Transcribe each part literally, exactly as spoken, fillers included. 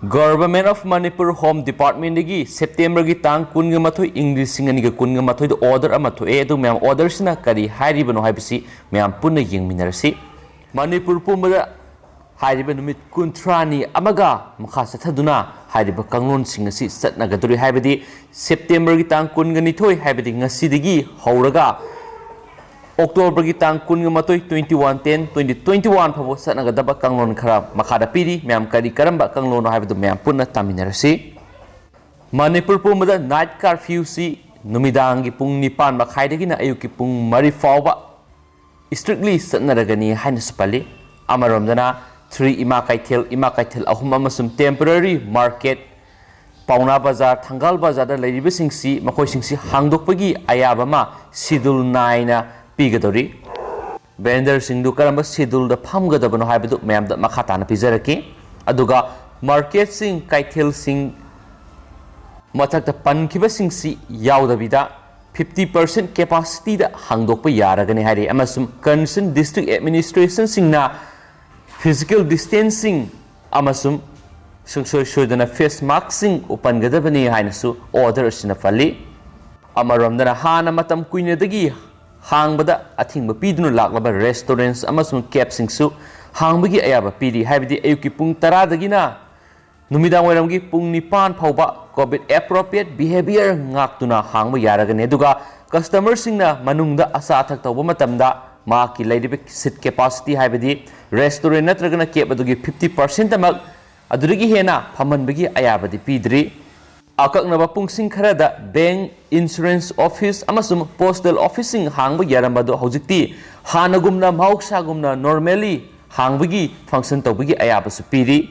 Government of Manipur Home Departmentꯗꯒꯤ ꯁꯦꯞꯇꯦꯝꯕꯔꯒꯤ ꯇꯥꯡ ꯀꯨꯟꯒ ꯃꯥꯊꯣꯏ, ꯏꯪ ꯂꯤꯁꯤꯡ ꯑꯅꯤꯒ ꯀꯨꯟꯒ ꯃꯥꯊꯣꯏꯗ order ꯑꯃ ꯊꯣꯛꯑꯦ꯫ ꯑꯗꯨ ꯃꯌꯥꯝ, orderꯁꯤꯅ ꯀꯔꯤ ꯍꯥꯏꯔꯤꯕꯅꯣ ꯍꯥꯏꯕꯁꯤ ꯃꯌꯥꯝ ꯄꯨꯟꯅ ꯌꯦꯡꯃꯤꯟꯅꯔꯁꯤ꯫ ꯃꯅꯤꯄꯨꯔ ꯄꯨꯝꯕꯗ ꯍꯥꯏꯔꯤꯕ ꯅꯨꯃꯤꯠ ꯀꯨꯟꯊ꯭ꯔꯥꯅꯤ ꯑꯃꯒ ꯃꯈꯥ ꯆꯠꯊꯗꯨꯅ ꯍꯥꯏꯔꯤꯕ ꯀꯥꯡꯂꯣꯟꯁꯤꯡ ꯑꯁꯤ ꯆꯠꯅꯒꯗꯧꯔꯤ, ꯍꯥꯏꯕꯗꯤ ꯁꯦꯞꯇꯦꯝꯕꯔꯒꯤ ꯇꯥꯡ ꯀꯨꯟꯒ ꯅꯤꯊꯣꯏ, ꯍꯥꯏꯕꯗꯤ ꯉꯁꯤꯗꯒꯤ ꯍꯧꯔꯒ ꯑꯣꯛꯇꯣꯕꯔꯒꯤ ꯇꯥꯡ ꯀꯨꯟꯒ ꯃꯥꯊꯣꯏ, twenty one ten twenty twenty one ꯐꯥꯎꯕ ꯆꯠꯅꯒꯗꯕ ꯀꯥꯡꯂꯣꯟ ꯈꯔ ꯃꯈꯥꯗ ꯄꯤꯔꯤ꯫ ꯃꯌꯥꯝ ꯀꯔꯤ ꯀꯔꯝꯕ ꯀꯥꯡꯂꯣꯟꯅꯣ ꯍꯥꯏꯕꯗꯨ ꯃꯌꯥꯝ ꯄꯨꯟꯅ ꯇꯥꯃꯤꯟꯅꯔꯁꯤ꯫ ꯃꯅꯤꯄꯨꯔ ꯄꯨꯝꯕꯗ night curfewꯁꯤ ꯅꯨꯃꯤꯗꯥꯡꯒꯤ ꯄꯨꯡ ꯅꯤꯄꯥꯟ ꯃꯈꯥꯏꯗꯒꯤꯅ ꯑꯌꯨꯛꯀꯤ ꯄꯨꯡ ꯃꯔꯤ ꯐꯥꯎꯕ strictly ꯆꯠꯅꯔꯒꯅꯤ ꯍꯥꯏꯅꯁꯨ ꯄꯜꯂꯤ꯫ ꯑꯃꯔꯣꯝꯗꯅ ꯊ꯭ꯔꯤ ꯏꯃꯥ ꯀꯩꯊꯦꯜ, ꯏꯃꯥ ꯀꯩꯊꯦꯜ ꯑꯍꯨꯝ ꯑꯃꯁꯨꯡ temporary market, ꯄꯥꯎꯅꯥ ꯕꯖꯥꯔ, ꯊꯪꯒꯥꯜ ꯕꯖꯥꯔꯗ ꯂꯩꯔꯤꯕꯁꯤꯡꯁꯤ, ꯃꯈꯣꯏꯁꯤꯡꯁꯤ ꯍꯥꯡꯗꯣꯛꯄꯒꯤ ꯑꯌꯥꯕ ꯑꯃ schedule ꯅꯥꯏꯅ ꯄꯤꯒꯗꯧꯔꯤ꯫ Vendorꯁꯤꯡꯗꯨ ꯀꯔꯝꯕ scheduleꯗ ꯐꯝꯒꯗꯕꯅꯣ ꯍꯥꯏꯕꯗꯨ ꯃꯌꯥꯝꯗ ꯃꯈꯥ ꯇꯥꯅ ꯄꯤꯖꯔꯛꯀꯦ꯫ ꯑꯗꯨꯒ marketꯁꯤꯡ, ꯀꯩꯊꯦꯜꯁꯤꯡ, ꯃꯊꯛꯇ ꯄꯟꯈꯤꯕꯁꯤꯡꯁꯤ ꯌꯥꯎꯗꯕꯤꯗ fifty percent capacityꯗ ꯍꯥꯡꯗꯣꯛꯄ ꯌꯥꯔꯒꯅꯤ ꯍꯥꯏꯔꯤ, ꯑꯃꯁꯨꯡ concerned district administrationꯁꯤꯡꯅ physical distancing ꯑꯃꯁꯨꯡ ꯁꯨꯡꯁꯣꯏ ꯁꯣꯏꯗꯅ face maskꯁꯤꯡ ꯎꯞꯍꯟꯒꯗꯕꯅꯤ ꯍꯥꯏꯅꯁꯨ order ꯑꯁꯤꯅ ꯄꯜꯂꯤ꯫ ꯑꯃꯔꯣꯝꯗꯅ ꯍꯥꯟꯅ ꯃꯇꯝ ꯀꯨꯏꯅꯗꯒꯤ ꯍꯥꯡꯕꯗ ꯑꯊꯤꯡꯕ ꯄꯤꯗꯨꯅ ꯂꯥꯛꯂꯕ restaurants ꯑꯃꯁꯨꯡ cafe ꯁꯤꯡꯁꯨ ꯍꯥꯡꯕꯒꯤ ꯑꯌꯥꯕ ꯄꯤꯔꯤ, ꯍꯥꯏꯕꯗꯤ ꯑꯌꯨꯛꯀꯤ ꯄꯨꯡ ꯇꯔꯥꯗꯒꯤꯅ ꯅꯨꯃꯤꯗꯥꯡ ꯋꯥꯏꯔꯝꯒꯤ ꯄꯨꯡ ꯅꯤꯄꯥꯟ ꯐꯥꯎꯕ COVID appropriate behavior ꯉꯥꯛꯇꯨꯅ ꯍꯥꯡꯕ ꯌꯥꯔꯒꯅꯤ꯫ ꯑꯗꯨꯒ customerꯁꯤꯡꯅ ꯃꯅꯨꯡꯗ ꯑꯆꯥ ꯑꯊꯛ ꯇꯧꯕ ꯃꯇꯝꯗ ꯃꯍꯥꯛꯀꯤ ꯂꯩꯔꯤꯕ seat capacity, ꯍꯥꯏꯕꯗꯤ restaurant ꯅꯠꯇ꯭ꯔꯒꯅ cafe ꯑꯗꯨꯒꯤ fifty percent ꯃꯛ ꯑꯗꯨꯗꯒꯤ ꯍꯦꯟꯅ ꯐꯝꯍꯟꯕꯒꯤ ꯑꯌꯥꯕꯗꯤ ꯄꯤꯗ꯭ꯔꯤ꯫ ꯑꯀꯛꯅꯕ ꯄꯨꯡꯁꯤꯡ ꯈꯔꯗ bank, insurance office ꯑꯃꯁꯨꯡ postal officeꯁꯤꯡ ꯍꯥꯡꯕ ꯌꯥꯔꯝꯕꯗꯨ ꯍꯧꯖꯤꯛꯇꯤ ꯍꯥꯟꯅꯒꯨꯝꯅ, ꯃꯍꯧꯁꯥꯒꯨꯝꯅ normally ꯍꯥꯡꯕꯒꯤ function ꯇꯧꯕꯒꯤ ꯑꯌꯥꯕꯁꯨ ꯄꯤꯔꯤ꯫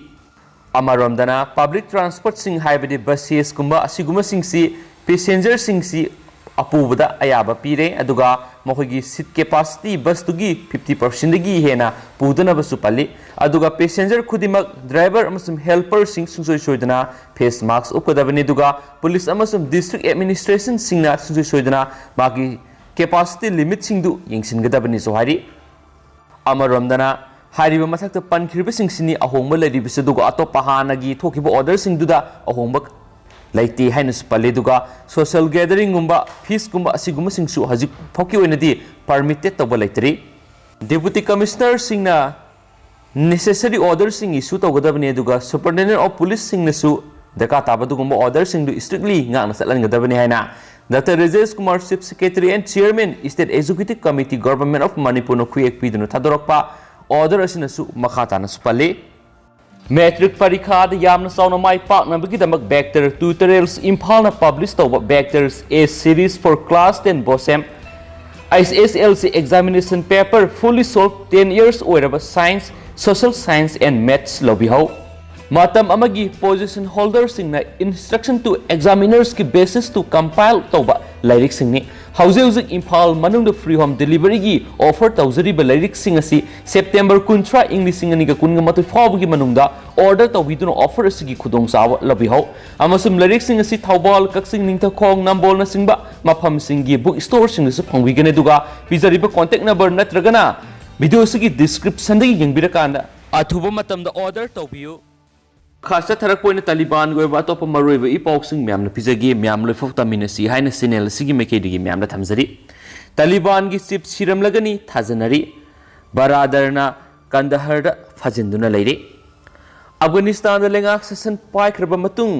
ꯑꯃꯔꯣꯝꯗꯅ public transportꯁꯤꯡ, ꯍꯥꯏꯕꯗꯤ buses ꯀꯨꯝꯕ ꯑꯁꯤꯒꯨꯝꯕꯁꯤꯡꯁꯤ passengerꯁꯤꯡꯁꯤ ꯑꯄꯨꯕꯗ ꯑꯌꯥꯕ ꯄꯤꯔꯦ, ꯑꯗꯨꯒ ꯃꯈꯣꯏꯒꯤ seat capacity busꯇꯨꯒꯤ fifty percentꯗꯒꯤ ꯍꯦꯟꯅ ꯄꯨꯗꯅꯕꯁꯨ ꯄꯜꯂꯤ꯫ ꯑꯗꯨꯒ passenger ꯈꯨꯗꯤꯡꯃꯛ driver ꯑꯃꯁꯨꯡ helperꯁꯤꯡ ꯁꯨꯡꯁꯣꯏ ꯁꯣꯏꯗꯅ face mask ꯎꯞꯀꯗꯕꯅꯤ, ꯑꯗꯨꯒ police ꯑꯃꯁꯨꯡ district administrationꯁꯤꯡꯅ ꯁꯨꯡꯁꯣꯏ ꯁꯣꯏꯗꯅ ꯃꯥꯒꯤ capacity limitꯁꯤꯡꯗꯨ ꯌꯦꯡꯁꯤꯟꯒꯗꯕꯅꯤꯁꯨ ꯍꯥꯏꯔꯤ꯫ ꯑꯃꯔꯣꯝꯗꯅ ꯍꯥꯏꯔꯤꯕ ꯃꯊꯛꯇ ꯄꯟꯈ꯭ꯔꯤꯕꯁꯤꯡꯁꯤꯅꯤ ꯑꯍꯣꯡꯕ ꯂꯩꯔꯤꯕꯁꯤ, ꯑꯗꯨꯒ ꯑꯇꯣꯞꯄ ꯍꯥꯟꯅꯒꯤ ꯊꯣꯛꯈꯤꯕ orderꯁꯤꯡꯗꯨꯗ ꯑꯍꯣꯡꯕ ꯂꯩꯇꯦ ꯍꯥꯏꯅꯁꯨ ꯄꯜꯂꯤ꯫ ꯑꯗꯨꯒ social gatheringꯒꯨꯝꯕ, feastꯀꯨꯝꯕ ꯑꯁꯤꯒꯨꯝꯕꯁꯤꯡꯁꯨ ꯍꯧꯖꯤꯛ ꯐꯥꯎꯒꯤ ꯑꯣꯏꯅꯗꯤ permitted ꯇꯧꯕ ꯂꯩꯇ꯭ꯔꯤ꯫ Deputy Commissionerꯁꯤꯡꯅ necessary orderꯁꯤꯡ issue ꯇꯧꯒꯗꯕꯅꯤ, ꯑꯗꯨꯒ Superintendent of Policeꯁꯤꯡꯅꯁꯨ ꯗꯔꯀꯥꯔ ꯇꯥꯕ ꯑꯗꯨꯒꯨꯝꯕ orderꯁꯤꯡꯗꯨ strictly ꯉꯥꯛꯅ ꯆꯠꯍꯟꯒꯗꯕꯅꯤ ꯍꯥꯏꯅ Dr. Rajesh Kumar, Chief Secretary and Chairman, State Executive Committee, Government of Manipurꯅ ꯈꯨꯌꯦꯛ ꯄꯤꯗꯨꯅ ꯊꯥꯗꯣꯔꯛꯄ order ꯑꯁꯤꯅꯁꯨ ꯃꯈꯥ ꯇꯥꯅꯁꯨ ꯄꯜꯂꯤ꯫ Matric ꯄꯔꯤꯈꯥꯗ ꯌꯥꯝꯅ ꯆꯥꯎꯅ ꯃꯥꯏ ꯄꯥꯛꯅꯕꯒꯤꯗꯃꯛ Vector Tutorials ꯏꯝꯐꯥꯜꯅ publish ꯇꯧꯕ Vectors A Series for Class ten BOSEM H S L C examination paper fully solved ten years ꯑꯣꯏꯔꯕ Science, Social Science and Maths ꯂꯧꯕꯤꯍꯧ꯫ ꯃꯇꯝ ꯑꯃꯒꯤ position holderꯁꯤꯡꯅ instruction to examinersꯀꯤ basis to compile ꯇꯧꯕ ꯂꯥꯏꯔꯤꯛꯁꯤꯡꯅꯤ꯫ ꯍꯧꯖꯤꯛ ꯍꯧꯖꯤꯛ ꯏꯝꯐꯥꯜ ꯃꯅꯨꯡꯗ free home deliveryꯒꯤ offer ꯇꯧꯖꯔꯤꯕ ꯂꯥꯏꯔꯤꯛꯁꯤꯡ ꯑꯁꯤ September ꯀꯨꯟꯊ꯭ꯔꯥ, ꯏꯪ ꯂꯤꯁꯤꯡ ꯑꯅꯤꯒ ꯀꯨꯟꯒ ꯃꯥꯊꯣꯏ ꯐꯥꯎꯕꯒꯤ ꯃꯅꯨꯡꯗ order ꯇꯧꯕꯤꯗꯨꯅ offer ꯑꯁꯤꯒꯤ ꯈꯨꯗꯣꯡꯆꯥꯕ ꯂꯧꯕꯤꯍꯧ꯫ ꯑꯃꯁꯨꯡ ꯂꯥꯏꯔꯤꯛꯁꯤꯡ ꯑꯁꯤ ꯊꯧꯕꯥꯜ, ꯀꯛꯆꯤꯡ, ꯅꯤꯡꯊꯧꯈꯣꯡ, ꯅꯝꯕꯣꯜꯅꯆꯤꯡꯕ ꯃꯐꯝꯁꯤꯡꯒꯤ book storeꯁꯤꯡꯗꯁꯨ ꯐꯪꯕꯤꯒꯅꯤ꯫ ꯑꯗꯨꯒ ꯄꯤꯖꯔꯤꯕ contact number ꯅꯠꯇ꯭ꯔꯒꯅ video ꯑꯁꯤꯒꯤ descriptionꯗꯒꯤ ꯌꯦꯡꯕꯤꯔꯀꯥꯟꯗ ꯑꯊꯨꯕ ꯃꯇꯝꯗ order ꯇꯧꯕꯤꯌꯨ꯫ ꯃꯈꯥ ꯆꯠꯊꯔꯛꯄ ꯑꯣꯏꯅ ꯇꯥꯂꯤꯕꯥꯟꯒꯤ ꯑꯣꯏꯕ ꯑꯇꯣꯞꯄ ꯃꯔꯨꯑꯣꯏꯕ ꯏ ꯄꯥꯎꯁꯤꯡ ꯃꯌꯥꯝꯅ ꯄꯤꯖꯒꯦ꯫ ꯃꯌꯥꯝ ꯂꯣꯏꯐꯥꯎ ꯇꯝꯃꯤꯟꯅꯁꯤ ꯍꯥꯏꯅ channel ꯑꯁꯤꯒꯤ ꯃꯥꯏꯀꯩꯗꯒꯤ ꯃꯌꯥꯝꯗ ꯊꯝꯖꯔꯤ꯫ ꯇꯥꯂꯤꯕꯥꯟꯒꯤ chief ꯁꯤꯔꯝꯂꯒꯅꯤ ꯊꯥꯖꯅꯔꯤ꯫ ꯕꯔꯥꯗꯔꯅ ꯀꯟꯗꯍꯔꯗ ꯐꯥꯖꯤꯟꯗꯨꯅ ꯂꯩꯔꯤ꯫ ꯑꯐꯒꯥꯅꯤꯁꯇꯥꯟꯗ ꯂꯩꯉꯥꯛ ꯁꯥꯁꯟ ꯄꯥꯏꯈ꯭ꯔꯕ ꯃꯇꯨꯡ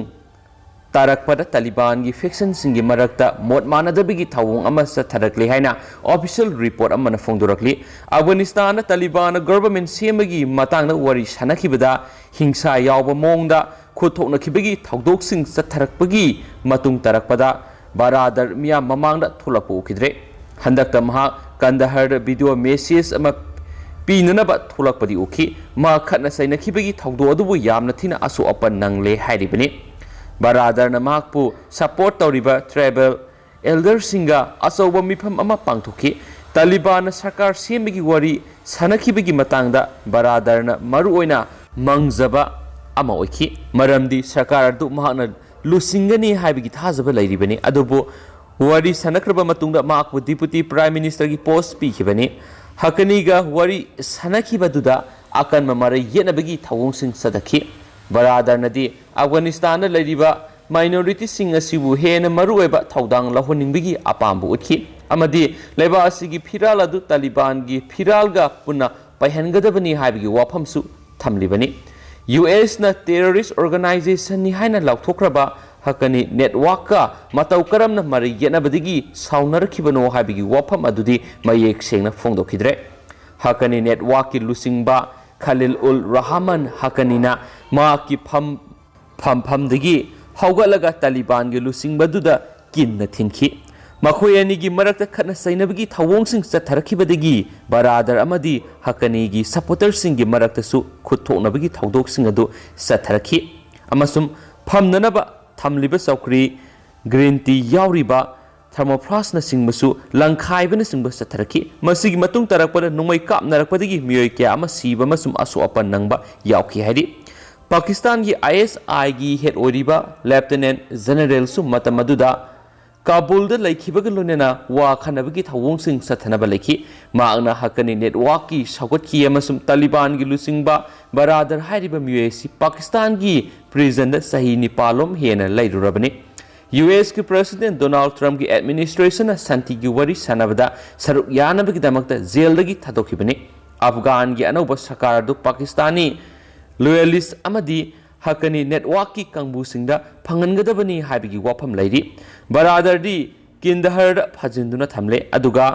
ꯇꯥꯔꯛꯄꯗ ꯇꯥꯂꯤꯕꯥꯟꯒꯤ factionꯁꯤꯡꯒꯤ ꯃꯔꯛꯇ ꯃꯣꯠ ꯃꯥꯟꯅꯗꯕꯒꯤ ꯊꯧꯑꯣꯡ ꯑꯃ ꯆꯠꯊꯔꯛꯂꯦ ꯍꯥꯏꯅ official report ꯑꯃꯅ ꯐꯣꯡꯗꯣꯔꯛꯂꯤ꯫ ꯑꯐꯒꯥꯅꯤꯁꯇꯥꯟꯗ ꯇꯥꯂꯤꯕꯥꯟꯅ government ꯁꯦꯝꯕꯒꯤ ꯃꯇꯥꯡꯗ ꯋꯥꯔꯤ ꯁꯥꯟꯅꯈꯤꯕꯗ ꯍꯤꯡꯁꯥ ꯌꯥꯎꯕ ꯃꯑꯣꯡꯗ ꯈꯨꯠ ꯊꯣꯛꯅꯈꯤꯕꯒꯤ ꯊꯧꯗꯣꯛꯁꯤꯡ ꯆꯠꯊꯔꯛꯄꯒꯤ ꯃꯇꯨꯡ ꯇꯥꯔꯛꯄꯗ ꯕꯔꯥꯗꯔ ꯃꯤꯌꯥꯝ ꯃꯃꯥꯡꯗ ꯊꯣꯛꯂꯛꯄ ꯎꯈꯤꯗ꯭ꯔꯦ꯫ ꯍꯟꯗꯛꯇ ꯃꯍꯥꯛ ꯀꯟꯗꯍꯔꯗ video message ꯑꯃ ꯄꯤꯅꯅꯕ ꯊꯣꯛꯂꯛꯄꯗꯤ ꯎꯈꯤ꯫ ꯃꯍꯥꯛ ꯈꯠꯅ ꯆꯩꯅꯈꯤꯕꯒꯤ ꯊꯧꯗꯣꯛ ꯑꯗꯨꯕꯨ ꯌꯥꯝꯅ ꯊꯤꯅ ꯑꯁꯣꯛ ꯑꯄꯟ ꯅꯪꯂꯦ ꯍꯥꯏꯔꯤꯕꯅꯤ꯫ ꯕꯔꯥꯗꯔꯅ ꯃꯍꯥꯛꯄꯨ support ꯇꯧꯔꯤꯕ tribal elderꯁꯤꯡꯒ ꯑꯆꯧꯕ ꯃꯤꯐꯝ ꯑꯃ ꯄꯥꯡꯊꯣꯛꯈꯤ꯫ ꯇꯥꯂꯤꯕꯥꯟꯅ ꯁꯔꯀꯥꯔ ꯁꯦꯝꯕꯒꯤ ꯋꯥꯔꯤ ꯁꯥꯟꯅꯈꯤꯕꯒꯤ ꯃꯇꯥꯡꯗ ꯕꯔꯥꯗꯔꯅ ꯃꯔꯨꯑꯣꯏꯅ ꯃꯪꯖꯕ ꯑꯃ ꯑꯣꯏꯈꯤ, ꯃꯔꯝꯗꯤ ꯁꯔꯀꯥꯔ ꯑꯗꯨ ꯃꯍꯥꯛꯅ ꯂꯨꯆꯤꯡꯒꯅꯤ ꯍꯥꯏꯕꯒꯤ ꯊꯥꯖꯕ ꯂꯩꯔꯤꯕꯅꯤ꯫ ꯑꯗꯨꯕꯨ ꯋꯥꯔꯤ ꯁꯥꯟꯅꯈ꯭ꯔꯕ ꯃꯇꯨꯡꯗ ꯃꯍꯥꯛꯄꯨ Deputy Prime Ministerꯒꯤ post ꯄꯤꯈꯤꯕꯅꯤ꯫ ꯍꯀꯅꯤꯒ ꯋꯥꯔꯤ ꯁꯥꯟꯅꯈꯤꯕꯗꯨꯗ ꯑꯀꯟꯕ ꯃꯔꯩ ꯌꯦꯠꯅꯕꯒꯤ ꯊꯧꯑꯣꯡꯁꯤꯡ ꯆꯠꯊꯈꯤ꯫ ꯕꯔꯥꯗꯔꯅꯗꯤ ꯑꯐꯒꯥꯅꯤꯁꯇꯥꯟꯗ ꯂꯩꯔꯤꯕ ꯃꯥꯏꯅꯣꯔꯤꯇꯤꯁꯤꯡ ꯑꯁꯤꯕꯨ ꯍꯦꯟꯅ ꯃꯔꯨꯑꯣꯏꯕ ꯊꯧꯗꯥꯡ ꯂꯧꯍꯟꯅꯤꯡꯕꯒꯤ ꯑꯄꯥꯝꯕ ꯎꯠꯈꯤ ꯑꯃꯗꯤ ꯂꯩꯕꯥꯛ ꯑꯁꯤꯒꯤ ꯐꯤꯔꯥꯜ ꯑꯗꯨ ꯇꯥꯂꯤꯕꯥꯟꯒꯤ ꯐꯤꯔꯥꯜꯒ ꯄꯨꯟꯅ ꯄꯥꯏꯍꯟꯒꯗꯕꯅꯤ ꯍꯥꯏꯕꯒꯤ ꯋꯥꯐꯝꯁꯨ ꯊꯝꯂꯤꯕꯅꯤ꯫ ꯌꯨ ꯑꯦꯁꯅ ꯇꯦꯔꯣꯔꯤꯁ ꯑꯣꯔꯒꯅꯥꯏꯖꯦꯁꯟꯅꯤ ꯍꯥꯏꯅ ꯂꯥꯎꯊꯣꯛꯈ꯭ꯔꯕ ꯍꯀꯅꯤ ꯅꯦꯠꯋꯥꯛꯀ ꯃꯇꯧ ꯀꯔꯝꯅ ꯃꯔꯩ ꯌꯦꯠꯅꯕꯗꯒꯤ ꯁꯥꯎꯅꯔꯛꯈꯤꯕꯅꯣ ꯍꯥꯏꯕꯒꯤ ꯋꯥꯐꯝ ꯑꯗꯨꯗꯤ ꯃꯌꯦꯛ ꯁꯦꯡꯅ ꯐꯣꯡꯗꯣꯛꯈꯤꯗ꯭ꯔꯦ꯫ ꯍꯀꯅꯤ ꯅꯦꯠꯋꯥꯛꯀꯤ ꯂꯨꯆꯤꯡꯕ ꯈꯂꯤꯜ ꯎꯜ ꯔꯍꯃꯟ ꯍꯀꯅꯤꯅ ꯃꯍꯥꯛꯀꯤ ꯐꯝ ꯐꯝꯐꯝꯗꯒꯤ ꯍꯧꯒꯠꯂꯒ ꯇꯥꯂꯤꯕꯥꯟꯒꯤ ꯂꯨꯆꯤꯡꯕꯗꯨꯗ ꯀꯤꯟꯅ ꯊꯤꯟꯈꯤ꯫ ꯃꯈꯣꯏ ꯑꯅꯤꯒꯤ ꯃꯔꯛꯇ ꯈꯠꯅ ꯆꯩꯅꯕꯒꯤ ꯊꯧꯑꯣꯡꯁꯤꯡ ꯆꯠꯊꯔꯛꯈꯤꯕꯗꯒꯤ ꯕꯔꯥꯗꯔ ꯑꯃꯗꯤ ꯍꯀꯅꯤꯒꯤ ꯁꯄꯣꯔꯇꯔꯁꯤꯡꯒꯤ ꯃꯔꯛꯇꯁꯨ ꯈꯨꯠ ꯊꯣꯛꯅꯕꯒꯤ ꯊꯧꯗꯣꯛꯁꯤꯡ ꯑꯗꯨ ꯆꯠꯊꯔꯛꯈꯤ ꯑꯃꯁꯨꯡ ꯐꯝꯅꯅꯕ ꯊꯝꯂꯤꯕ ꯆꯧꯀ꯭ꯔꯤ, ꯒ꯭ꯔꯤꯟ ꯇꯤ ꯌꯥꯎꯔꯤꯕ ꯊꯔꯃꯣꯐ꯭ꯂꯥꯁꯅꯆꯤꯡꯕꯁꯨ ꯂꯪꯈꯥꯏꯕꯅꯆꯤꯡꯕ ꯆꯠꯊꯔꯛꯈꯤ꯫ ꯃꯁꯤꯒꯤ ꯃꯇꯨꯡ ꯇꯥꯔꯛꯄꯗ ꯅꯣꯡꯃꯩ ꯀꯥꯞꯅꯔꯛꯄꯗꯒꯤ ꯃꯤꯑꯣꯏ ꯀꯌꯥ ꯑꯃ ꯁꯤꯕ ꯑꯃꯁꯨꯡ ꯑꯁꯣꯛ ꯑꯄꯟ ꯅꯪꯕ ꯌꯥꯎꯈꯤ ꯍꯥꯏꯔꯤ꯫ ꯄꯥꯀꯤꯁꯇꯥꯟꯒꯤ ꯑꯥꯏ ꯑꯦꯁ ꯑꯥꯏꯒꯤ ꯍꯦꯗ ꯑꯣꯏꯔꯤꯕ ꯂꯦꯐꯇꯤꯅꯦꯟꯠ ꯖꯦꯅꯔꯦꯜꯁꯨ ꯃꯇꯝ ꯑꯗꯨꯗ ꯀꯥꯕꯨꯜꯗ ꯂꯩꯈꯤꯕꯒ ꯂꯣꯏꯅꯅ ꯋꯥ ꯈꯟꯅꯕꯒꯤ ꯊꯧꯑꯣꯡꯁꯤꯡ ꯆꯠꯊꯅꯕ ꯂꯩꯈꯤ꯫ ꯃꯍꯥꯛꯅ ꯍꯛꯀꯅꯤ ꯅꯦꯠꯋꯥꯛꯀꯤ ꯁꯧꯒꯠꯈꯤ ꯑꯃꯁꯨꯡ ꯇꯥꯂꯤꯕꯥꯟꯒꯤ ꯂꯨꯆꯤꯡꯕ ꯕꯔꯥꯗꯔ ꯍꯥꯏꯔꯤꯕ ꯃꯤꯑꯣꯏ ꯑꯁꯤ ꯄꯥꯀꯤꯁꯇꯥꯟꯒꯤ ꯄ꯭ꯔꯤꯖꯟꯗ ꯆꯍꯤ ꯅꯤꯄꯥꯜꯂꯣꯝ ꯍꯦꯟꯅ ꯂꯩꯔꯨꯔꯕꯅꯤ꯫ ꯌꯨ ꯑꯦꯁꯀꯤ ꯄ꯭ꯔꯦꯁꯤꯗꯦꯟꯠ ꯗꯣꯅꯥꯜꯗ ꯇ꯭ꯔꯝꯞꯀꯤ ꯑꯦꯗꯃꯤꯅꯤꯁꯇ꯭ꯔꯦꯁꯟꯅ ꯁꯥꯟꯇꯤꯒꯤ ꯋꯥꯔꯤ ꯁꯥꯟꯅꯕꯗ ꯁꯔꯨꯛ ꯌꯥꯅꯕꯒꯤꯗꯃꯛꯇ ꯖꯦꯜꯗꯒꯤ ꯊꯥꯗꯣꯛꯈꯤꯕꯅꯤ꯫ ꯑꯐꯒꯥꯟꯒꯤ ꯑꯅꯧꯕ ꯁꯔꯀꯥꯔ ꯑꯗꯨ ꯄꯥꯀꯤꯁꯇꯥꯅꯤ ꯂꯣꯌꯦꯂꯤꯁ ꯑꯃꯗꯤ ꯍꯛꯀꯅꯤ ꯅꯦꯠꯋꯥꯛꯀꯤ ꯀꯥꯡꯕꯨꯁꯤꯡꯗ ꯐꯪꯍꯟꯒꯗꯕꯅꯤ ꯍꯥꯏꯕꯒꯤ ꯋꯥꯐꯝ ꯂꯩꯔꯤ꯫ ꯕꯔꯥꯗꯔꯗꯤ ꯀꯤꯟꯗꯍꯔꯗ ꯐꯥꯖꯤꯟꯗꯨꯅ ꯊꯝꯂꯦ, ꯑꯗꯨꯒ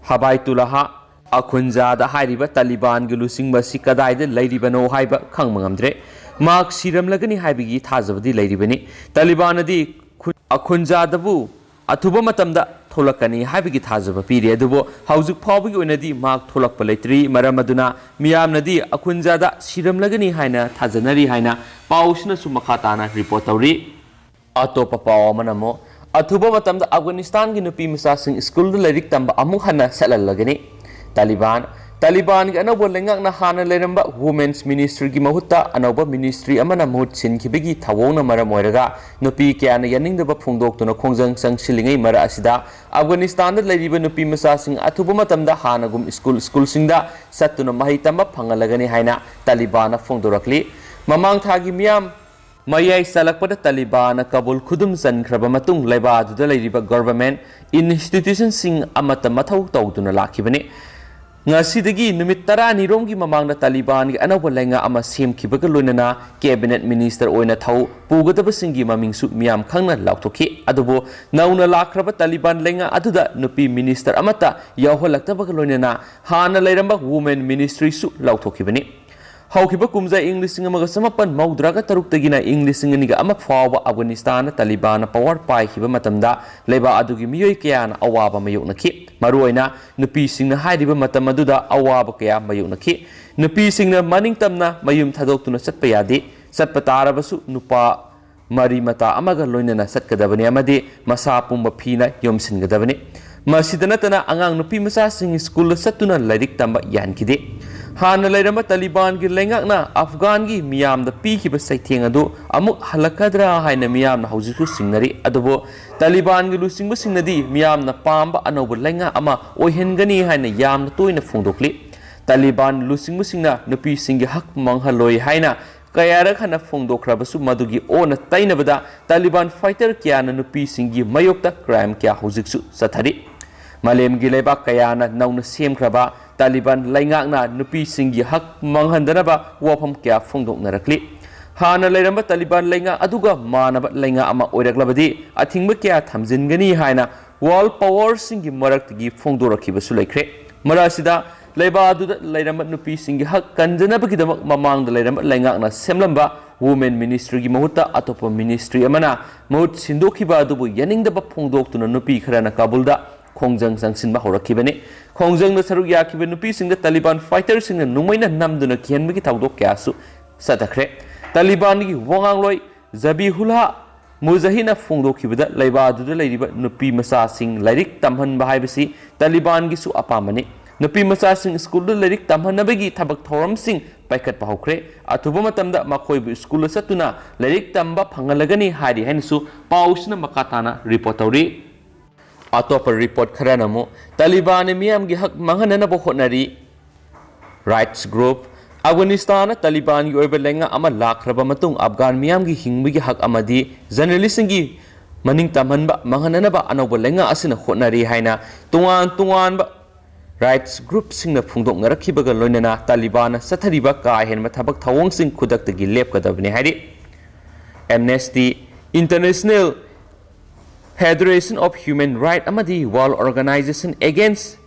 ꯍꯕꯥꯏꯇꯨꯂꯥꯍ ꯑꯈꯨꯟꯖꯥꯗ ꯍꯥꯏꯔꯤꯕ ꯇꯥꯂꯤꯕꯥꯟꯒꯤ ꯂꯨꯆꯤꯡꯕ ꯑꯁꯤ ꯀꯗꯥꯏꯗ ꯂꯩꯔꯤꯕꯅꯣ ꯍꯥꯏꯕ ꯈꯪꯕ ꯉꯝꯗ꯭ꯔꯦ꯫ ꯃꯍꯥꯛ ꯁꯤꯔꯝꯂꯒꯅꯤ ꯍꯥꯏꯕꯒꯤ ꯊꯥꯖꯕꯗꯤ ꯂꯩꯔꯤꯕꯅꯤ꯫ ꯇꯥꯂꯤꯕꯥꯟꯅꯗꯤ ꯈꯨ-, ꯑꯈꯨꯟꯖꯥꯗꯕꯨ ꯑꯊꯨꯕ ꯃꯇꯝꯗ ꯊꯣꯛꯂꯛꯀꯅꯤ ꯍꯥꯏꯕꯒꯤ ꯊꯥꯖꯕ ꯄꯤꯔꯤ, ꯑꯗꯨꯕꯨ ꯍꯧꯖꯤꯛ ꯐꯥꯎꯕꯒꯤ ꯑꯣꯏꯅꯗꯤ ꯃꯍꯥꯛ ꯊꯣꯛꯂꯛꯄ ꯂꯩꯇ꯭ꯔꯤ꯫ ꯃꯔꯝ ꯑꯗꯨꯅ ꯃꯤꯌꯥꯝꯅꯗꯤ ꯑꯈꯨꯟꯖꯥꯗ ꯁꯤꯔꯝꯂꯒꯅꯤ ꯍꯥꯏꯅ ꯊꯥꯖꯅꯔꯤ ꯍꯥꯏꯅ ꯄꯥꯎꯁꯤꯅꯁꯨ ꯃꯈꯥ ꯇꯥꯅ ꯔꯤꯄꯣꯔꯠ ꯇꯧꯔꯤ꯫ ꯑꯇꯣꯞꯄ ꯄꯥꯎ ꯑꯃꯅ ꯑꯃꯨꯛ, ꯑꯊꯨꯕ ꯃꯇꯝꯗ ꯑꯐꯒꯥꯅꯤꯁꯇꯥꯟꯒꯤ ꯅꯨꯄꯤ ꯃꯆꯥꯁꯤꯡ ꯁ꯭ꯀꯨꯜꯗ ꯂꯥꯏꯔꯤꯛ ꯇꯝꯕ ꯑꯃꯨꯛ ꯍꯟꯅ ꯆꯠꯍꯜꯂꯒꯅꯤ꯫ ꯇꯥꯂꯤꯕꯥꯟ ꯇꯥꯂꯤꯕꯥꯟꯒꯤ ꯑꯅꯧꯕ ꯂꯩꯉꯥꯛꯅ ꯍꯥꯟꯅ ꯂꯩꯔꯝꯕ Women's Ministryꯒꯤ ꯃꯍꯨꯠꯇ ꯑꯅꯧꯕ ministry ꯑꯃꯅ ꯃꯍꯨꯠ ꯁꯤꯟꯈꯤꯕꯒꯤ ꯊꯧꯑꯣꯡꯅ ꯃꯔꯝ ꯑꯣꯏꯔꯒ ꯅꯨꯄꯤ ꯀꯌꯥꯅ ꯌꯥꯅꯤꯡꯗꯕ ꯐꯣꯡꯗꯣꯛꯇꯨꯅ ꯈꯣꯡꯖꯪ ꯆꯪꯁꯤꯜꯂꯤꯉꯩ ꯃꯔꯛ ꯑꯁꯤꯗ ꯑꯐꯒꯥꯅꯤꯁꯇꯥꯟꯗ ꯂꯩꯔꯤꯕ ꯅꯨꯄꯤ ꯃꯆꯥꯁꯤꯡ ꯑꯊꯨꯕ ꯃꯇꯝꯗ ꯍꯥꯟꯅꯒꯨꯝ ꯁ꯭ꯀꯨꯜ ꯁ꯭ꯀꯨꯜꯁꯤꯡꯗ ꯆꯠꯇꯨꯅ ꯃꯍꯩ ꯇꯝꯕ ꯐꯪꯍꯜꯂꯒꯅꯤ ꯍꯥꯏꯅ ꯇꯥꯂꯤꯕꯥꯟꯅ ꯐꯣꯡꯗꯣꯔꯛꯂꯤ꯫ ꯃꯃꯥꯡ ꯊꯥꯒꯤ ꯃꯤꯌꯥꯝ ꯃꯌꯥꯏ ꯆꯜꯂꯛꯄꯗ ꯇꯥꯂꯤꯕꯥꯟꯅ ꯀꯕꯨꯜ ꯈꯨꯗꯨꯝ ꯆꯟꯈ꯭ꯔꯕ ꯃꯇꯨꯡ ꯂꯩꯕꯥꯛ ꯑꯗꯨꯗ ꯂꯩꯔꯤꯕ government institutionꯁꯤꯡ ꯑꯃꯠꯇ ꯃꯊꯧ ꯇꯧꯗꯨꯅ ꯂꯥꯛꯈꯤꯕꯅꯤ꯫ ꯉꯁꯤꯗꯒꯤ ꯅꯨꯃꯤꯠ ꯇꯔꯥꯅꯤꯔꯣꯝꯒꯤ ꯃꯃꯥꯡꯗ ꯇꯥꯂꯤꯕꯥꯟꯒꯤ ꯑꯅꯧꯕ ꯂꯩꯉꯥꯛ ꯑꯃ ꯁꯦꯝꯈꯤꯕꯒ ꯂꯣꯏꯅꯅ cabinet minister ꯑꯣꯏꯅ ꯊꯧ ꯄꯨꯒꯗꯕꯁꯤꯡꯒꯤ ꯃꯃꯤꯡꯁꯨ ꯃꯤꯌꯥꯝ ꯈꯪꯅ ꯂꯥꯎꯊꯣꯛꯈꯤ꯫ ꯑꯗꯨꯕꯨ ꯅꯧꯅ ꯂꯥꯛꯈ꯭ꯔꯕ ꯇꯥꯂꯤꯕꯥꯟ ꯂꯩꯉꯥꯛ ꯑꯗꯨꯗ ꯅꯨꯄꯤ minister ꯑꯃꯠꯇ ꯌꯥꯎꯍꯜꯂꯛꯇꯕꯒ ꯂꯣꯏꯅꯅ ꯍꯥꯟꯅ ꯂꯩꯔꯝꯕ Women Ministryꯁꯨ ꯂꯥꯎꯊꯣꯛꯈꯤꯕꯅꯤ꯫ ꯍꯧꯈꯤꯕ ꯀꯨꯝꯖꯥ ꯏꯪ ꯂꯤꯁꯤꯡ ꯑꯃꯒ ꯆꯃꯥꯄꯟ ꯃꯧꯗ꯭ꯔꯥꯒ ꯇꯔꯨꯛꯇꯒꯤꯅ ꯏꯪ ꯂꯤꯁꯤꯡ ꯑꯅꯤꯒ ꯑꯃ ꯐꯥꯎꯕ ꯑꯐꯒꯥꯅꯤꯁꯇꯥꯟꯗ ꯇꯥꯂꯤꯕꯥꯟꯅ power ꯄꯥꯏꯈꯤꯕ ꯃꯇꯝꯗ ꯂꯩꯕꯥꯛ ꯑꯗꯨꯒꯤ ꯃꯤꯑꯣꯏ ꯀꯌꯥꯅ ꯑꯋꯥꯕ ꯃꯥꯌꯣꯛꯅꯈꯤ꯫ ꯃꯔꯨꯑꯣꯏꯅ ꯅꯨꯄꯤꯁꯤꯡꯅ ꯍꯥꯏꯔꯤꯕ ꯃꯇꯝ ꯑꯗꯨꯗ ꯑꯋꯥꯕ ꯀꯌꯥ ꯃꯥꯌꯣꯛꯅꯈꯤ꯫ ꯅꯨꯄꯤꯁꯤꯡꯅ ꯃꯅꯤꯡꯇꯝꯅ ꯃꯌꯨꯝ ꯊꯥꯗꯣꯛꯇꯨꯅ ꯆꯠꯄ ꯌꯥꯗꯦ꯫ ꯆꯠꯄ ꯇꯥꯔꯕꯁꯨ ꯅꯨꯄꯥ ꯃꯔꯤ ꯃꯇꯥ ꯑꯃꯒ ꯂꯣꯏꯅꯅ ꯆꯠꯀꯗꯕꯅꯤ ꯑꯃꯗꯤ ꯃꯁꯥ ꯄꯨꯝꯕ ꯐꯤꯅ ꯌꯣꯝꯁꯤꯟꯒꯗꯕꯅꯤ꯫ ꯃꯁꯤꯗ ꯅꯠꯇꯅ ꯑꯉꯥꯡ ꯅꯨꯄꯤ ꯃꯆꯥꯁꯤꯡ ꯁ꯭ꯀꯨꯜꯗ ꯆꯠꯇꯨꯅ ꯂꯥꯏꯔꯤꯛ ꯇꯝꯕ ꯌꯥꯍꯟꯈꯤꯗꯦ꯫ ꯍꯥꯟꯅ ꯂꯩꯔꯝꯕ ꯇꯥꯂꯤꯕꯥꯟꯒꯤ ꯂꯩꯉꯥꯛꯅ ꯑꯐꯒꯥꯟꯒꯤ ꯃꯤꯌꯥꯝꯗ ꯄꯤꯈꯤꯕ ꯆꯩꯊꯦꯡ ꯑꯗꯨ ꯑꯃꯨꯛ ꯍꯜꯂꯛꯀꯗ꯭ꯔꯥ ꯍꯥꯏꯅ ꯃꯤꯌꯥꯝꯅ ꯍꯧꯖꯤꯛꯁꯨ ꯆꯤꯡꯅꯔꯤ꯫ ꯑꯗꯨꯕꯨ ꯇꯥꯂꯤꯕꯥꯟꯒꯤ ꯂꯨꯆꯤꯡꯕꯁꯤꯡꯅꯗꯤ ꯃꯤꯌꯥꯝꯅ ꯄꯥꯝꯕ ꯑꯅꯧꯕ ꯂꯩꯉꯥꯛ ꯑꯃ ꯑꯣꯏꯍꯟꯒꯅꯤ ꯍꯥꯏꯅ ꯌꯥꯝꯅ ꯇꯣꯏꯅ ꯐꯣꯡꯗꯣꯛꯂꯤ꯫ ꯇꯥꯂꯤꯕꯥꯟ ꯂꯨꯆꯤꯡꯕꯁꯤꯡꯅ ꯅꯨꯄꯤꯁꯤꯡꯒꯤ ꯍꯛ ꯃꯥꯡꯍꯜꯂꯣꯏ ꯍꯥꯏꯅ ꯀꯌꯥꯔꯛ ꯍꯟꯅ ꯐꯣꯡꯗꯣꯛꯈ꯭ꯔꯕꯁꯨ ꯃꯗꯨꯒꯤ ꯑꯣꯟꯅ ꯇꯩꯅꯕꯗ ꯇꯥꯂꯤꯕꯥꯟ fighter ꯀꯌꯥꯅ ꯅꯨꯄꯤꯁꯤꯡꯒꯤ ꯃꯥꯌꯣꯛꯇ crime ꯀꯌꯥ ꯍꯧꯖꯤꯛꯁꯨ ꯆꯠꯊꯔꯤ꯫ ꯃꯥꯂꯦꯝꯒꯤ ꯂꯩꯕꯥꯛ ꯀꯌꯥꯅ ꯅꯧꯅ ꯁꯦꯝꯈ꯭ꯔꯕ ꯇꯥꯂꯤꯕꯥꯟ ꯂꯩꯉꯥꯛꯅ ꯅꯨꯄꯤꯁꯤꯡꯒꯤ ꯍꯛ ꯃꯥꯡꯍꯟꯗꯅꯕ ꯋꯥꯐꯝ ꯀꯌꯥ ꯐꯣꯡꯗꯣꯛꯅꯔꯛꯂꯤ꯫ ꯍꯥꯟꯅ ꯂꯩꯔꯝꯕ ꯇꯥꯂꯤꯕꯥꯟ ꯂꯩꯉꯥꯛ ꯑꯗꯨꯒ ꯃꯥꯟꯅꯕ ꯂꯩꯉꯥꯛ ꯑꯃ ꯑꯣꯏꯔꯛꯂꯕꯗꯤ ꯑꯊꯤꯡꯕ ꯀꯌꯥ ꯊꯝꯖꯤꯟꯒꯅꯤ ꯍꯥꯏꯅ world powerꯁꯤꯡꯒꯤ ꯃꯔꯛꯇꯒꯤ ꯐꯣꯡꯗꯣꯔꯛꯈꯤꯕꯁꯨ ꯂꯩꯈ꯭ꯔꯦ꯫ ꯃꯔꯛ ꯑꯁꯤꯗ ꯂꯩꯕꯥꯛ ꯑꯗꯨꯗ ꯂꯩꯔꯝꯕ ꯅꯨꯄꯤꯁꯤꯡꯒꯤ ꯍꯛ ꯀꯟꯖꯅꯕꯒꯤꯗꯃꯛ ꯃꯃꯥꯡꯗ ꯂꯩꯔꯝꯕ ꯂꯩꯉꯥꯛꯅ ꯁꯦꯝꯂꯝꯕ Women Ministryꯒꯤ ꯃꯍꯨꯠꯇ ꯑꯇꯣꯞꯄ ministry ꯑꯃꯅ ꯃꯍꯨꯠ ꯁꯤꯟꯗꯣꯛꯈꯤꯕ ꯑꯗꯨꯕꯨ ꯌꯥꯅꯤꯡꯗꯕ ꯐꯣꯡꯗꯣꯛꯇꯨꯅ ꯅꯨꯄꯤ ꯈꯔꯅ ꯀꯥꯕꯨꯜꯗ ꯈꯣꯡꯖꯪ ꯆꯪꯁꯤꯟꯕ ꯍꯧꯔꯛꯈꯤꯕꯅꯤ꯫ ꯈꯣꯡꯖꯪꯗ ꯁꯔꯨꯛ ꯌꯥꯈꯤꯕ ꯅꯨꯄꯤꯁꯤꯡꯗ ꯇꯥꯂꯤꯕꯥꯟ fighterꯁꯤꯡꯅ ꯅꯣꯡꯃꯩꯅ ꯅꯝꯗꯨꯅ ꯀꯤꯍꯟꯕꯒꯤ ꯊꯧꯗꯣꯛ ꯀꯌꯥꯁꯨ ꯆꯠꯊꯈ꯭ꯔꯦ꯫ ꯇꯥꯂꯤꯕꯥꯟꯒꯤ ꯋꯥꯉꯥꯡꯂꯣꯏ ꯖꯕꯤꯍꯨꯜꯂꯥ ꯃꯨꯖꯥꯍꯤꯗꯅ ꯐꯣꯡꯗꯣꯛꯈꯤꯕꯗ ꯂꯩꯕꯥꯛ ꯑꯗꯨꯗ ꯂꯩꯔꯤꯕ ꯅꯨꯄꯤ ꯃꯆꯥꯁꯤꯡ ꯂꯥꯏꯔꯤꯛ ꯇꯝꯍꯟꯕ ꯍꯥꯏꯕꯁꯤ ꯇꯥꯂꯤꯕꯥꯟꯒꯤꯁꯨ ꯑꯄꯥꯝꯕꯅꯤ꯫ ꯅꯨꯄꯤ ꯃꯆꯥꯁꯤꯡ ꯁ꯭ꯀꯨꯜꯗ ꯂꯥꯏꯔꯤꯛ ꯇꯝꯍꯟꯅꯕꯒꯤ ꯊꯕꯛ ꯊꯧꯔꯝꯁꯤꯡ ꯄꯥꯏꯈꯠꯄ ꯍꯧꯈ꯭ꯔꯦ꯫ ꯑꯊꯨꯕ ꯃꯇꯝꯗ ꯃꯈꯣꯏꯕꯨ ꯁ꯭ꯀꯨꯜꯗ ꯆꯠꯇꯨꯅ ꯂꯥꯏꯔꯤꯛ ꯇꯝꯕ ꯐꯪꯍꯜꯂꯒꯅꯤ ꯍꯥꯏꯔꯤ ꯍꯥꯏꯅꯁꯨ ꯄꯥꯎꯁꯤꯅ ꯃꯈꯥ ꯇꯥꯅ ꯔꯤꯄꯣꯔꯠ ꯇꯧꯔꯤ꯫ ꯑꯇꯣꯞꯄ ꯔꯤꯄꯣꯔꯠ ꯈꯔꯅ ꯑꯃꯨꯛ ꯇꯥꯂꯤꯕꯥꯟꯅ ꯃꯤꯌꯥꯝꯒꯤ ꯍꯛ ꯃꯥꯡꯍꯟꯅꯅꯕ ꯍꯣꯠꯅꯔꯤ꯫ Rights group. ꯑꯐꯒꯥꯅꯤꯁꯇꯥꯟꯅ ꯇꯥꯂꯤꯕꯥꯟꯒꯤ ꯑꯣꯏꯕ ꯂꯩꯉꯥꯛ ꯑꯃ ꯂꯥꯛꯈ꯭ꯔꯕ ꯃꯇꯨꯡ ꯑꯐꯒꯥꯟ ꯃꯤꯌꯥꯝꯒꯤ ꯍꯤꯡꯕꯒꯤ ꯍꯛ ꯑꯃꯗꯤ ꯖꯔꯅꯦꯂꯤꯁꯁꯤꯡꯒꯤ ꯃꯅꯤꯡ ꯇꯝꯍꯟꯕ ꯃꯥꯡꯍꯟꯅꯅꯕ ꯑꯅꯧꯕ ꯂꯩꯉꯥꯛ ꯑꯁꯤꯅ ꯍꯣꯠꯅꯔꯤ ꯍꯥꯏꯅ ꯇꯣꯉꯥꯟ ꯇꯣꯉꯥꯟꯕ ꯔꯥꯏꯠꯁ ꯒ꯭ꯔꯨꯞꯁꯤꯡꯅ ꯐꯣꯡꯗꯣꯛꯅꯔꯛꯈꯤꯕꯒ ꯂꯣꯏꯅꯅ ꯇꯥꯂꯤꯕꯥꯟꯅ ꯆꯠꯊꯔꯤꯕ ꯀꯥ ꯍꯦꯟꯕ ꯊꯕꯛ ꯊꯧꯑꯣꯡꯁꯤꯡ ꯈꯨꯗꯛꯇꯒꯤ ꯂꯦꯞꯀꯗꯕꯅꯤ ꯍꯥꯏꯔꯤ꯫ Amnesty International, Federation of Human Rights ꯑꯃꯗꯤ ꯋꯥꯔꯜ ꯑꯣꯔꯒꯅꯥꯏꯖꯦꯁꯟ ꯑꯦꯒꯦꯟꯁ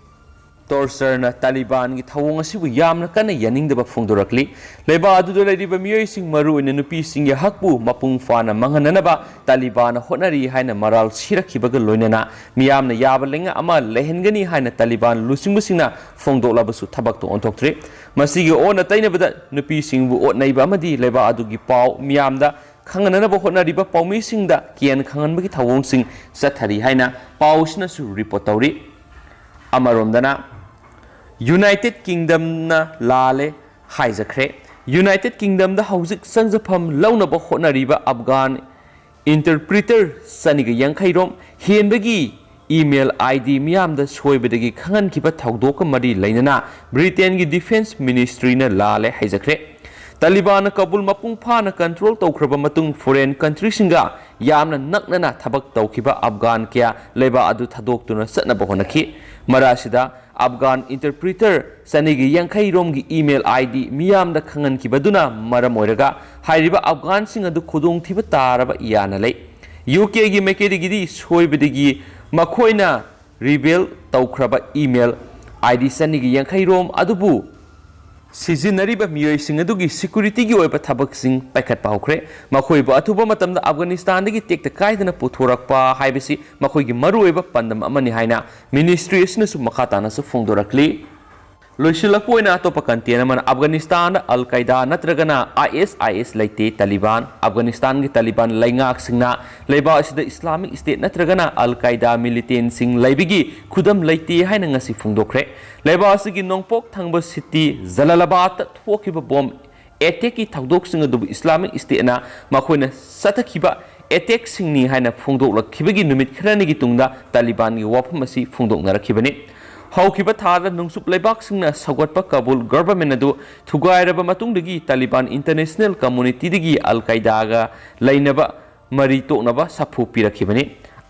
ꯇꯣꯔꯆꯔꯅ ꯇꯥꯂꯤꯕꯥꯟꯒꯤ ꯊꯧꯑꯣꯡ ꯑꯁꯤꯕꯨ ꯌꯥꯝꯅ ꯀꯟꯅ ꯌꯥꯅꯤꯡꯗꯕ ꯐꯣꯡꯗꯣꯔꯛꯂꯤ꯫ ꯂꯩꯕꯥꯛ ꯑꯗꯨꯗ ꯂꯩꯔꯤꯕ ꯃꯤꯑꯣꯏꯁꯤꯡ, ꯃꯔꯨꯑꯣꯏꯅ ꯅꯨꯄꯤꯁꯤꯡꯒꯤ ꯍꯛꯄꯨ ꯃꯄꯨꯡ ꯐꯥꯅ ꯃꯥꯡꯍꯟꯅꯅꯕ ꯇꯥꯂꯤꯕꯥꯟꯅ ꯍꯣꯠꯅꯔꯤ ꯍꯥꯏꯅ ꯃꯔꯥꯜ ꯁꯤꯔꯛꯈꯤꯕꯒ ꯂꯣꯏꯅꯅ ꯃꯤꯌꯥꯝꯅ ꯌꯥꯕ ꯂꯩꯉꯥꯛ ꯑꯃ ꯂꯩꯍꯟꯒꯅꯤ ꯍꯥꯏꯅ ꯇꯥꯂꯤꯕꯥꯟ ꯂꯨꯆꯤꯡꯕꯁꯤꯡꯅ ꯐꯣꯡꯗꯣꯛꯂꯕꯁꯨ ꯊꯕꯛꯇ ꯑꯣꯟꯊꯣꯛꯇ꯭ꯔꯤ꯫ ꯃꯁꯤꯒꯤ ꯑꯣꯟꯅ ꯇꯩꯅꯕꯗ ꯅꯨꯄꯤꯁꯤꯡꯕꯨ ꯑꯣꯠꯅꯩꯕ ꯑꯃꯗꯤ ꯂꯩꯕꯥꯛ ꯑꯗꯨꯒꯤ ꯄꯥꯎ ꯃꯤꯌꯥꯝꯗ ꯈꯪꯍꯟꯅꯅꯕ ꯍꯣꯠꯅꯔꯤꯕ ꯄꯥꯎꯃꯤꯁꯤꯡꯗ ꯀꯤꯍꯟ ꯈꯪꯍꯟꯕꯒꯤ ꯊꯧꯑꯣꯡꯁꯤꯡ ꯆꯠꯊꯔꯤ ꯍꯥꯏꯅ ꯄꯥꯎꯁꯤꯅꯁꯨ ꯔꯤꯄꯣꯔꯠ ꯇꯧꯔꯤ꯫ ꯑꯃꯔꯣꯝꯗꯅ ꯌꯨꯅꯥꯏꯇꯦꯗ ꯀꯤꯡꯗꯝꯅ ꯂꯥꯜꯂꯦ ꯍꯥꯏꯖꯈ꯭ꯔꯦ꯫ ꯌꯨꯅꯥꯏꯇꯦꯗ ꯀꯤꯡꯗꯝꯗ ꯍꯧꯖꯤꯛ ꯆꯪꯖꯐꯝ ꯂꯧꯅꯕ ꯍꯣꯠꯅꯔꯤꯕ ꯑꯐꯒꯥꯟ ꯏꯟꯇꯔꯄ꯭ꯔꯤꯇꯔ ꯆꯅꯤꯒ ꯌꯥꯡꯈꯩ ꯔꯣꯝ ꯍꯦꯟꯕꯒꯤ ꯏꯃꯦꯜ ꯑꯥꯏ ꯗꯤ ꯃꯤꯌꯥꯝꯗ ꯁꯣꯏꯕꯗꯒꯤ ꯈꯪꯍꯟꯈꯤꯕ ꯊꯧꯗꯣꯛꯀ ꯃꯔꯤ ꯂꯩꯅꯅ ꯕ꯭ꯔꯤꯇꯦꯟꯒꯤ ꯗꯤꯐꯦꯟꯁ ꯃꯤꯅꯤꯁꯇ꯭ꯔꯤꯅ ꯂꯥꯜꯂꯦ ꯍꯥꯏꯖꯈ꯭ꯔꯦ꯫ ꯇꯥꯂꯤꯕꯥꯟꯅ ꯀꯕꯨꯜ ꯃꯄꯨꯡ ꯐꯥꯅ ꯀꯟꯇ꯭ꯔꯣꯜ ꯇꯧꯈ꯭ꯔꯕ ꯃꯇꯨꯡ ꯐꯣꯔꯦꯟ ꯀꯟꯇ꯭ꯔꯤꯁꯤꯡꯒ ꯌꯥꯝꯅ ꯅꯛꯅꯅ ꯊꯕꯛ ꯇꯧꯈꯤꯕ ꯑꯐꯒꯥꯟ ꯀꯌꯥ ꯂꯩꯕꯥꯛ ꯑꯗꯨ ꯊꯥꯗꯣꯛꯇꯨꯅ ꯆꯠꯅꯕ ꯍꯣꯠꯅꯈꯤ꯫ ꯃꯔꯛ ꯑꯁꯤꯗ ꯑꯐꯒꯥꯟ ꯏꯟꯇꯔꯄ꯭ꯔꯤꯇꯔ ꯆꯅꯤꯒ ꯌꯥꯡꯈꯩ ꯔꯣꯝꯒꯤ ꯏꯃꯦꯜ ꯑꯥꯏ ꯗꯤ ꯃꯤꯌꯥꯝꯗ ꯈꯪꯍꯟꯈꯤꯕꯗꯨꯅ ꯃꯔꯝ ꯑꯣꯏꯔꯒ ꯍꯥꯏꯔꯤꯕ ꯑꯐꯒꯥꯟꯁꯤꯡ ꯑꯗꯨ ꯈꯨꯗꯣꯡꯊꯤꯕ ꯇꯥꯔꯕ ꯌꯥꯅ ꯂꯩ꯫ ꯌꯨ ꯀꯦꯒꯤ ꯃꯥꯏꯀꯩꯗꯒꯤꯗꯤ ꯁꯣꯏꯕꯗꯒꯤ ꯃꯈꯣꯏꯅ ꯔꯤꯕꯦꯜ ꯇꯧꯈ꯭ꯔꯕ ꯏꯃꯦꯜ ꯑꯥꯏ ꯗꯤ ꯆꯅꯤꯒ ꯌꯥꯡꯈꯩ ꯔꯣꯝ ꯑꯗꯨꯕꯨ ꯁꯤꯖꯤꯟꯅꯔꯤꯕ ꯃꯤꯑꯣꯏꯁꯤꯡ ꯑꯗꯨꯒꯤ ꯁꯦꯀ꯭ꯌꯨꯔꯤꯇꯤꯒꯤ ꯑꯣꯏꯕ ꯊꯕꯛꯁꯤꯡ ꯄꯥꯏꯈꯠꯄ ꯍꯧꯈ꯭ꯔꯦ꯫ ꯃꯈꯣꯏꯕꯨ ꯑꯊꯨꯕ ꯃꯇꯝꯗ ꯑꯐꯒꯥꯅꯤꯁꯇꯥꯟꯗꯒꯤ ꯇꯦꯛꯇ ꯀꯥꯏꯗꯅ ꯄꯨꯊꯣꯔꯛꯄ ꯍꯥꯏꯕꯁꯤ ꯃꯈꯣꯏꯒꯤ ꯃꯔꯨꯑꯣꯏꯕ ꯄꯥꯟꯗꯝ ꯑꯃꯅꯤ ꯍꯥꯏꯅ ꯃꯤꯅꯤꯁꯇ꯭ꯔꯤ ꯑꯁꯤꯅꯁꯨ ꯃꯈꯥ ꯇꯥꯅꯁꯨ ꯐꯣꯡꯗꯣꯔꯛꯂꯤ꯫ ꯂꯣꯏꯁꯤꯜꯂꯛꯄ ꯑꯣꯏꯅ ꯑꯇꯣꯞꯄ content ꯑꯃꯅ ꯑꯐꯒꯥꯅꯤꯁꯇꯥꯟꯗ ꯑꯜ ꯀꯥꯏꯗꯥ ꯅꯠꯇ꯭ꯔꯒꯅ ꯑꯥꯏ ꯑꯦꯁ ꯑꯥꯏ ꯑꯦꯁ ꯂꯩꯇꯦ ꯇꯥꯂꯤꯕꯥꯟ꯫ ꯑꯐꯒꯥꯅꯤꯁꯇꯥꯟꯒꯤ ꯇꯥꯂꯤꯕꯥꯟ ꯂꯩꯉꯥꯛꯁꯤꯡꯅ ꯂꯩꯕꯥꯛ ꯑꯁꯤꯗ ꯏꯁꯂꯥꯃꯤꯛ ꯁ꯭ꯇꯦꯠ ꯅꯠꯇ꯭ꯔꯒꯅ ꯑꯜ ꯀꯥꯏꯗꯥ ꯃꯤꯂꯤꯇꯦꯟꯁꯤꯡ ꯂꯩꯕꯒꯤ ꯈꯨꯗꯝ ꯂꯩꯇꯦ ꯍꯥꯏꯅ ꯉꯁꯤ ꯐꯣꯡꯗꯣꯛꯈ꯭ꯔꯦ꯫ ꯂꯩꯕꯥꯛ ꯑꯁꯤꯒꯤ ꯅꯣꯡꯄꯣꯛ ꯊꯪꯕ ꯁꯤꯇꯤ ꯖꯂꯥꯂꯥꯕꯥꯗꯇ ꯊꯣꯛꯈꯤꯕ ꯕꯣꯝ ꯑꯦꯇꯦꯛꯀꯤ ꯊꯧꯗꯣꯛꯁꯤꯡ ꯑꯗꯨꯕꯨ ꯏꯁꯂꯥꯃꯤꯛ ꯁ꯭ꯇꯦꯠꯅ ꯃꯈꯣꯏꯅ ꯆꯠꯊꯈꯤꯕ ꯑꯦꯇꯦꯛꯁꯤꯡꯅꯤ ꯍꯥꯏꯅ ꯐꯣꯡꯗꯣꯛꯂꯛꯈꯤꯕꯒꯤ ꯅꯨꯃꯤꯠ ꯈꯔꯅꯤꯒꯤ ꯇꯨꯡꯗ ꯇꯥꯂꯤꯕꯥꯟꯒꯤ ꯋꯥꯐꯝ ꯑꯁꯤ ꯐꯣꯡꯗꯣꯛꯅꯔꯛꯈꯤꯕꯅꯤ꯫ ꯍꯧꯈꯤꯕ ꯊꯥꯗ ꯅꯣꯡꯆꯨꯞ ꯂꯩꯕꯥꯛꯁꯤꯡꯅ ꯁꯧꯒꯠꯄ ꯀꯥꯕꯨꯜ ꯒꯚꯔꯟꯃꯦꯟꯠ ꯑꯗꯨ ꯊꯨꯒꯥꯏꯔꯕ ꯃꯇꯨꯡꯗꯒꯤ ꯇꯥꯂꯤꯕꯥꯟ ꯏꯟꯇꯔꯅꯦꯁꯅꯦꯜ ꯀꯝꯃꯨꯅꯤꯇꯤꯗꯒꯤ ꯑꯜ ꯀꯥꯏꯗꯥꯒ ꯂꯩꯅꯕ ꯃꯔꯤ ꯇꯣꯛꯅꯕ ꯁꯥꯐꯨ ꯄꯤꯔꯛꯈꯤꯕꯅꯤ꯫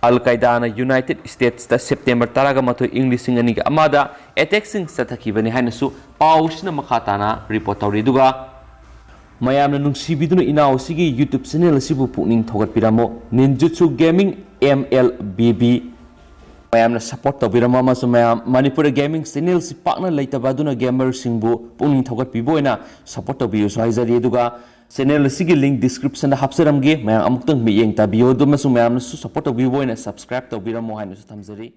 ꯑꯜ ꯀꯥꯏꯗꯥꯅ ꯌꯨꯅꯥꯏꯇꯦꯗ ꯁ꯭ꯇꯦꯠꯁꯇ ꯁꯦꯞꯇꯦꯝꯕꯔ ꯇꯔꯥꯒ ꯃꯥꯊꯣꯏ, ꯏꯪ ꯂꯤꯁꯤꯡ ꯑꯅꯤꯒ ꯑꯃꯗ ꯑꯦꯇꯦꯛꯁꯤꯡ ꯆꯠꯊꯈꯤꯕꯅꯤ ꯍꯥꯏꯅꯁꯨ ꯄꯥꯎꯁꯤꯅ ꯃꯈꯥ ꯇꯥꯅ ꯔꯤꯄꯣꯔꯠ ꯇꯧꯔꯤ꯫ ꯑꯗꯨꯒ ꯃꯌꯥꯝꯅ ꯅꯨꯡꯁꯤꯕꯤꯗꯨꯅ ꯏꯅꯥꯎ ꯑꯁꯤꯒꯤ YouTube ꯆꯦꯅꯦꯜ ꯑꯁꯤꯕꯨ ꯄꯨꯛꯅꯤꯡ ꯊꯧꯒꯠꯄꯤꯔꯝꯃꯨ꯫ Ninjutsu Gaming M L B B꯫ ꯃꯌꯥꯝꯅ ꯁꯄꯣꯔꯠ ꯇꯧꯕꯤꯔꯝꯃꯨ ꯑꯃꯁꯨꯡ ꯃꯌꯥꯝ ꯃꯅꯤꯄꯨꯔꯗ ꯒꯦꯃꯤꯡ ꯆꯦꯅꯦꯜꯁꯤ ꯄꯥꯛꯅ ꯂꯩꯇꯕ ꯑꯗꯨꯅ ꯒꯦꯃꯔꯁꯤꯡꯕꯨ ꯄꯨꯛꯅꯤꯡ ꯊꯧꯒꯠꯄꯤꯕ ꯑꯣꯏꯅ ꯁꯄꯣꯔꯠ ꯇꯧꯕꯤꯌꯨꯁꯨ ꯍꯥꯏꯖꯔꯤ꯫ ꯑꯗꯨꯒ ꯆꯦꯅꯦꯜ ꯑꯁꯤꯒꯤ ꯂꯤꯡ ꯗꯤꯁꯀ꯭ꯔꯤꯞꯁꯟꯗ ꯍꯥꯞꯆꯔꯝꯒꯦ, ꯃꯌꯥꯝ ꯑꯃꯨꯛꯇꯪ ꯃꯤꯠꯌꯦꯡ ꯇꯥꯕꯤꯌꯨ꯫ ꯑꯗꯨ ꯑꯃꯁꯨꯡ ꯃꯌꯥꯝꯅꯁꯨ ꯁꯄꯣꯔꯠ ꯇꯧꯕꯤꯕ ꯑꯣꯏꯅ ꯁꯕꯁꯀ꯭ꯔꯥꯏꯕ ꯇꯧꯕꯤꯔꯝꯃꯨ ꯍꯥꯏꯅꯁꯨ ꯊꯝꯖꯔꯤ꯫